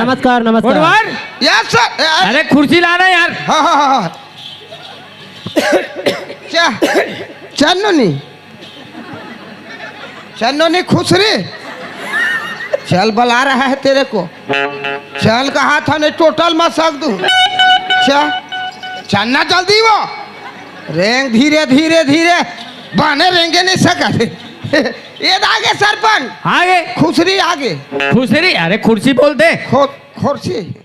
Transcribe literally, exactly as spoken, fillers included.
नमस्कार, नमस्कार। उठवार। Yes sir. अरे खुर्सी लाना यार। हाँ हाँ हाँ हाँ। चा, चन्नो नहीं। चन्नो नहीं खुसरी। चल बला रहा है तेरे को। चल कहा था नहीं टोटल मसक दू। चा, चन्ना जल्दी वो। रेंग धीरे धीरे धीरे। बाने रेंगे नहीं सका थे। ये आगे सरपंच। आगे। खुसरी आगे। खुसरी, अरे खुर्सी बोल दे। खो, खोरसी।